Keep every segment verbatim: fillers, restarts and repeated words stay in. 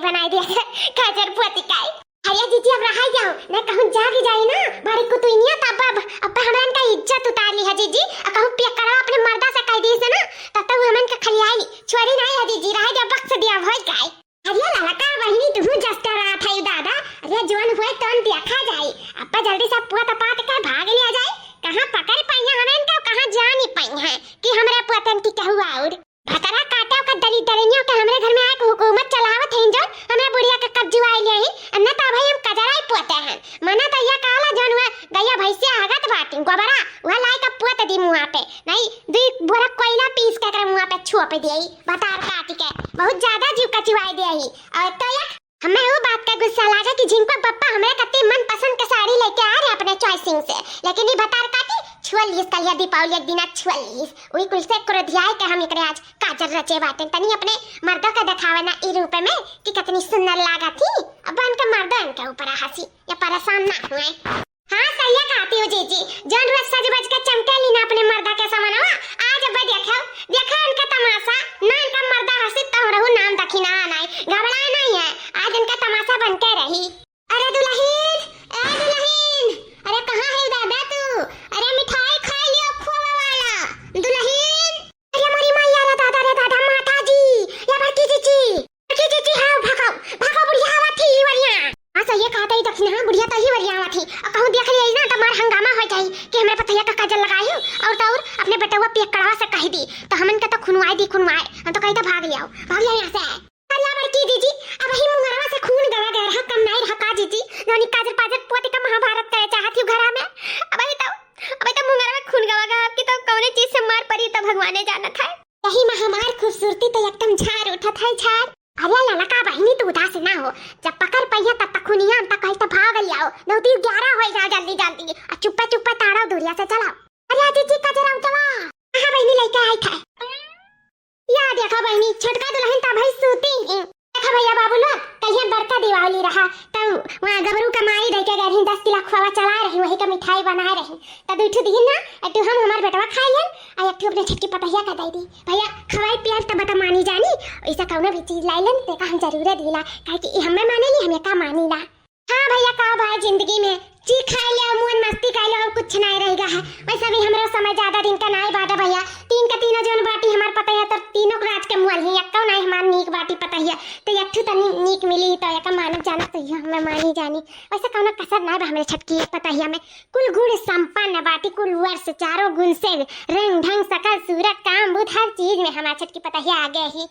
बनाई दिया काजर पोती काई। अरे जीजी, अब रहाई जाओ, न कहूँ जाग जाई ना, बड़ी कुतुइनिया, तब अब, अब हमरन का इज्जत उतार ली है जीजी। अब कहूँ पियकड़वा अपने मर्दा से कह दी से ना, तब तक हमन के खलियाई छोड़ी नहीं है जीजी, रहाई दे, बख्श दिया, भोज गाय। अरे ललका बहिनी, तुहू जस्ता रात है दादा। अरे जौन हुए तौन देखा जाई। अब्बा जल्दी से पुआ तपा के भाग लिया जाए। कहाँ पकड़ पाई है हमरन का, कहाँ जानी पाई है कि हमरे पुअतन की कहू और। भतरा काटे का दलिद्दरिनियों के हमरे घर में आए के हुकूमत चलावत हैं जौन, हमरे बुढ़िया के कब्जुआई ले ही। अन्ना तो भाई हम कजराई पोते हैं। मना तो यह काला जौन हुआ गैया भैंसिया हगत बाटी, गोबरा, वह लाई का पोत दी मुँहा पे। नहीं, दुई बोरा कोयला पीस के एकरे मुँहा पे छोप दिए, भतार काटी के। बहुत ज्यादा जीव कचुआई दे ही। और तो यह हमें वो बात का गुस्सा लागा कि झिनको पप्पा हमरे कत्ती मनपसंद के साड़ी लेके आ रहे अपने choosing से, लेकिन ई भतार काटी छुअलिस, कलिया दीपावली एक दिना छुअलिस। उही कुल से क्रोधियाए के हम एकरे आज काजर रचे बाटे। तनी अपने मर्दों का देखावे ना ई रूप में कि कितनी सुंदर लागा थी। अब इनके मर्दों इनके ऊपर हंसी या परेशान ना हुए। हाँ, सही कहती हो जीजी, जौन रोज सज बज के चमकेली ना अपने मर्दा के समनवा, आज अब देखो, देखो इनका तमाशा, ना इनका मर्दा हंसी तो रहू नाम दखिना नहीं, घबराए नहीं है, आज इनका तमाशा बन के रही। अरे दुलहिन, ए दुलहिन, अरे कहाँ है दादा तू? अरे मिठाई खाई लियो खोवा वाला, दुलहिन। अरे मोरी माई, अरे दादा रे दादा, माता जी, या बड़की जीजी, बड़की जीजी, हाँ, भागो, भागो, बुढ़िया आवत ही, वरिया। हाँ, सही कहत ही दखिना, हाँ, बुढ़िया तो ही वरिया आवत ही। और कहूँ देख लिया ना, तो मार हंगामा हो जाई कि हमरे पतैया का काजर लगाई हूँ, और तो और अपने बेटवा पियकड़वा से कह दी, तो हमन के तो खुनवाए दी, खुनवाए, हम तो कही तो भाग लियाओ, भाग लिया यहाँ से। अरे बड़की जीजी, अब ही मुंगरवा से खून गवा गया रहा, कम नहीं रहा का जीजी? जौनी काजर पाजर पोती का महाभारत करे चाहत ही घरा में। अब ही तो, अब ही तो मुंगरवा खून गवा गया, आपकी तो कौने चीज से मार पड़ी तो भगवाने जानत है। यही में हमार खूबसूरती तो एकदम झार उठत है, झार। अरे ललका बहिनी, तू उदास ना हो, जब पकड़ पहिया तब तक खुनिया तक कहीं तो भाग लियाओ, नौ तीन ग्यारह हो जाओ जल्दी जल्दी, और चुप्पे चुप्पे ताड़ो दूरिया से चलाओ। अरे जीजी, काजर आउटवा। हाँ बहिनी, लइके आई था। या देखा बहिनी, छोटका दुलहिन त अबही सूती ही। देखा भइया बाबू लोग, कहिया बड़का दिवाली रहा, तब वहाँ गबरू का माई दइके गए रही, दस किलो खोवा चलाए रही, वही का मिठाई बनाए रही। तब दुइ ठू दिहिन ना, एक ठू हम हमार बेटवा खाई लेन, आ एक ठू अपने छोटकी पतहिया का दे दी। भइया, खवाई पियाई तब बता मानी जानी, ऐसा कौनो भी चीज लाई लेन, तेका हम जरूरे दीला, काहे कि ई हमें माने ली, हम एका मानी ला। हाँ भइया, का बा जिंदगी में, जी खाए ले और मुअन मस्ती खाए ले और कुछ नाहीं रह गया है। वैसे भी हमरो समय ज्यादा दिन का नाहीं बाटे भइया, तीन का तीनों जौन बाटी हमार पतहिया, तब तीनों के राज के मुअल ही, एक्को नाहीं हमार नीक बाटी पतहिया। तो एक ठू तनी नीक मिली तो एक मानत जाना तो ये हमें मानी जानी। वैसे कौनो कसर नाहीं बा हमरे छोटकी पतहिया में, कुल गुण संपन्न बाटी, कुल वर्ष चारों गुण से रंग ढंग सकल सूरत काम बुध हर चीज में हमार छोटकी पतहिया आगे ही।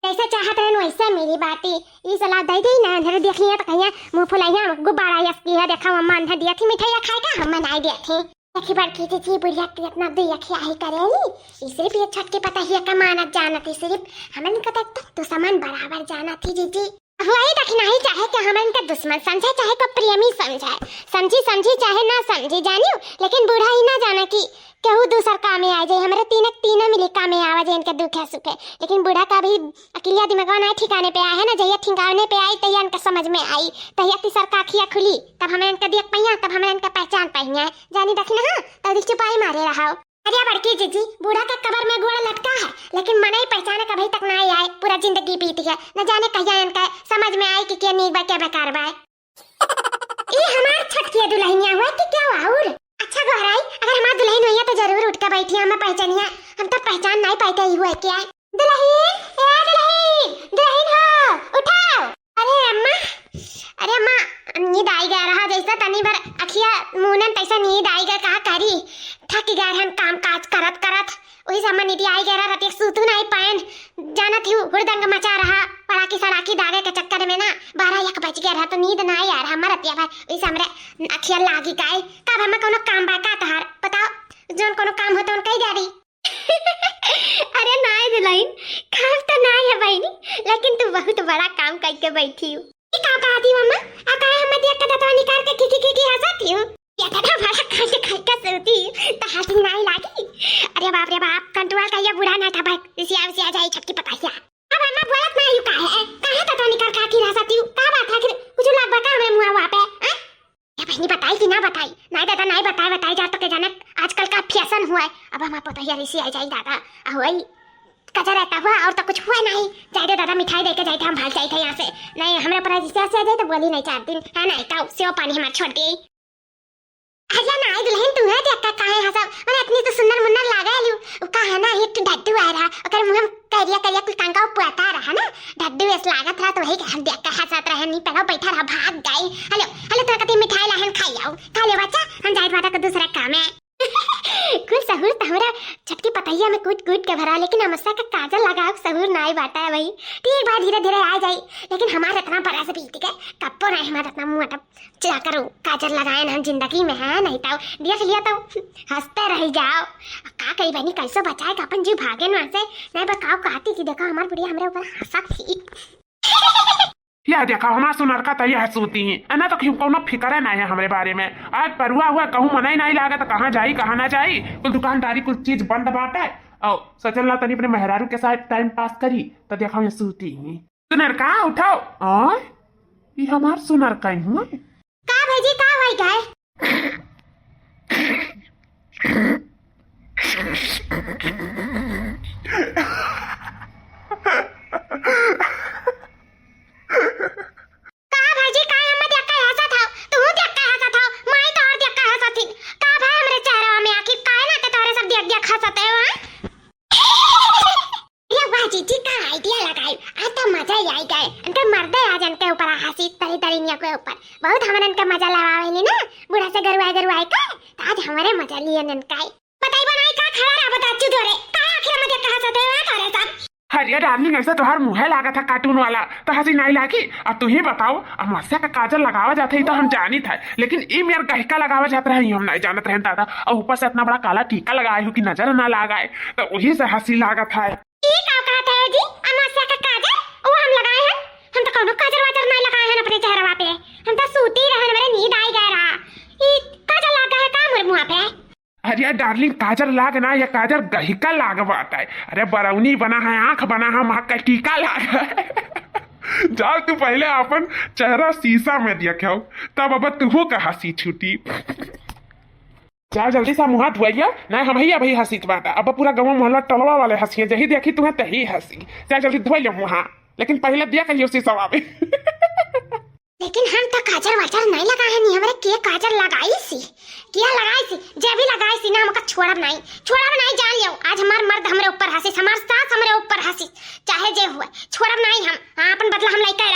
जैसे चाहत रहन वैसे मिली बाटी। ई सलाह दे दी ना, अंधेरे देख लिया तो कहिया मुंह फुलाइया गुब्बारा यस की है, देखा अम्मा अंधर दिया थी मिठाइया खाए का, हम नाहीं दिया थी। देखी बड़की जीजी, बुढ़िया के इतना दुई अखिया ही करेली, ई सिर्फ ये छोटकी पतहिया का मानत जानत ही, सिर्फ हमन का तक दुश्मन बराबर जानत ही जीजी। वही दखिनाही चाहे कि हमन का दुश्मन समझे, चाहे को प्रेमी समझे, समझी समझी चाहे ना समझी जानियो, लेकिन बूढ़ा ही ना जाना कि केहू दूसर कामे आ जाए, हमरे तीन तीन मिली कामे आवा जाए इनके दुखे सुखे। लेकिन बूढ़ा का भी अकिलिया दिमागवा ना ठिकाने पे आए है ना, जहिया ठिकाने पे आई तहिया इनका समझ में आई, तहिया तीसर का अखिया खुली, तब हमें इनका देख पहिया, तब हमें इनका पहचान पहिया। जानी दखिना हाँ, तब चुपाई मारे रहा। अरे बड़की जीजी, बूढ़ा के कबर में गोड़ लटका है, लेकिन मनई पहचाने कभी तक ना आए, पूरा जिंदगी बीत गया, न जाने कहिया इनका समझ में आई कि के नीक बा, के बेकार बा। ई हमार छोटकी दुल्हनिया हुआ कि क्या हुआ और? अच्छा गोहराई, अगर हमार दुल्हन हुई है तो जरूर उठ के बैठी, हमें पहचानिया, हम तो पहचान नहीं पाते ही हुए क्या। दुल्हन, ए दुल्हन, दुल्हन हो, उठाओ। अरे अम्मा, अरे अम्मा, नींद आई गया रहा, जैसा तनी भर अखिया मूनन तैसा नींद आई गया, कहा करी, थक गया हम काम काज करत करत, वही से अम्मा नींद आई गया रहा, रतिया सूतू नहीं पाएन, जानत ही हुड़दंग मचा रहा, पड़ाकी सड़ाकी दागे के चक्कर में ना बारह एक बज गया रहा, तो नींद ना आई आ रहा हमार रतिया भर, वही से हमरे अखिया लागी गए। का भर में कोनो काम बा का तहार, बताओ, जौन कोनो काम होता उन कही दे रही। अरे नाय दुल्हन, काम तो नाय है बहिनी, लेकिन तू बहुत बड़ा काम करके बैठी हूँ। ई का कहती मम्मा? आ काहे हम देख के दतवा निकाल के खिखी खिखी हंसती हूँ? ये तो ना बड़ा कांड खाई का सोती, तो हंसी नाय लागी। अरे बाप रे बाप, कंट्रोल कहिया बूढ़ा ना था भाई, रिसिया रिसिया जाई छोटकी पतहिया। अब अम्मा बोलत ना यू काहे, काहे दतवा निकाल के खिखी हंसती हूँ? का बात है आखिर? कुछ लाग बता हमें मुआ हुआ पे, हैं? ए बहिनी, बताई कि ना बताई? नाय दादा, नाय बताए, बताए जा तो के जाने आजकल का फैशन हुआ है। अब हमार पतोहिया रिसिया जाई दादा, आ होई ताजा रहता हुआ, और तो कुछ हुआ नहीं। जाए दे दादा, मिठाई दे के जाए थे, हम भाग जाए थे यहाँ से। नहीं, हमरे ऊपर ऐसे आ जाए तो बोली नहीं चार दिन, है ना? का सेव पानी हमार छोड़ दिए। अरे नाई दुल्हन, तू है देख का काहे हंसा? अरे इतनी तो सुंदर मुन्नर लागे लू। उ का है ना, एक ठो ढड्डू आए रहा, ओकर मुंह में करिया करिया कुल कंका पुआता रहा ना, ढड्डू ऐसे लागत रहा, तो वही के हम देख के हंसत रहे, नहीं पहले बैठा रहा, भाग गई। हेलो हेलो, तोरा कती मिठाई लाहन खाई आओ, खा ले बच्चा, हम जाए बाटा को दूसरा काम है। कुल सहूर तो हमरा छोटकी पतैया में कूट कूट के भरा, लेकिन अमस्या का काजल लगाओ सहूर नाई बाटा है भाई। ठीक बा, धीरे धीरे आ जाई, लेकिन हमार इतना बरस बीत गए, कब्बो नहीं हमार इतना मोटा चला करो काजल लगाए ना जिंदगी में, है नहीं तो देख लिया तो हंसते रह जाओ। का करी बहनी, कैसे बचाए का अपन जीव भागे ना से, नहीं बताओ कहती कि देखो हमार बुढ़िया हमरे ऊपर हंसत थी। या देखा, हमार सुनरका त यह सूती ही, एना तो क्यों कौनो फिक्रे ना है हमरे बारे में। आज परुआ हुआ, कहूँ मनई नहीं लागे तो कहाँ जाई, कहाँ ना जाई। कुल दुकानदारी, कुल चीज बंद बाटे। और सचल ला तनी अपने मेहरारू के साथ टाइम पास करी, तो देखा ये सूती ही। सुनरका उठाओ। आय, ये हमार सुनरका ही हुआ। का भौजी, का होई गए? का भौजी, काहे हमें देख के हंसत हौ? तू देख के हंसत हौ? माई तोहर देख के हंसत हिन। का भय हमरे चेहरवा में आखिर? काहे ना ते तोहरे सब देख देख हंसत है, हाँ? ये वाह जीजी, का आइडिया लगाई। आज तो मजा ही आई गए। इनके मर्दे आज इनके ऊपर हंसी तरी तरी निया के ऊपर। बहुत हमन इनके मजा लवावे नी ना। बूढ़ा से गरुआए गरुआए के। तो आज हमारे मजा लिए इनका ही। बताई बनाई का खड़ा रहा, बता चुदो रे। का आखिर मजा कहाँ से देवे तोरे सब? अरे डार्लिंग, ऐसा तोहार मुँह लागत है कार्टून वाला, तो हंसी नहीं लागी। अब तू ही बताओ, अमस्या का काजल लगावा जात है तो हम जानित है, लेकिन ई मेर गहिका लगावा जात रहे, हम नहीं जानत रहे दादा। और ऊपर से इतना बड़ा काला टीका लगाए हो कि नजर ना लगाए, तो वही से हंसी लागत है। ई का कहत है जी? अमावस्या का काजल? वो हम लगाए हैं? हम तो कौनो काजल वाजल नहीं लगाए हैं अपने चेहरवा पे। हम तो सूती रहे, हमारे नींद आई गए रहा। ई काजल लगा है का मोर मुँह पे? अरे डार्लिंग, काजल लाग ना, या काजल गहिका लाग बात है। अरे बरौनी बना है, आँख बना है, माँ का टीका लाग है। जाओ तू पहले अपन चेहरा शीशा में देखो, तब अब तुहू का हंसी छूटी। जा जल्दी से मुँह धुआइया, नहीं हम ही अभी हंसीत बाटा। अब पूरा गाँव मोहल्ला टोलवा वाले हंसिए, जही देखी तुम्हें तही हंसी। जा जल्दी धुआइया मुँह, लेकिन पहले दिया कहियो शीशवा में। लेकिन हम तो काजल वाजल नहीं लगाए नी, हमरे के काजल लगाई सी, किया लगाई सी, जे भी लगाई सी ना, हमका छोड़ब नहीं, छोड़ब नहीं, जान लियो। आज हमार मर्द हमरे ऊपर हंसी, हमार सास हमरे ऊपर हंसी, चाहे जे हुए, छोड़ब नहीं हम। हाँ, अपन बदला हम लइके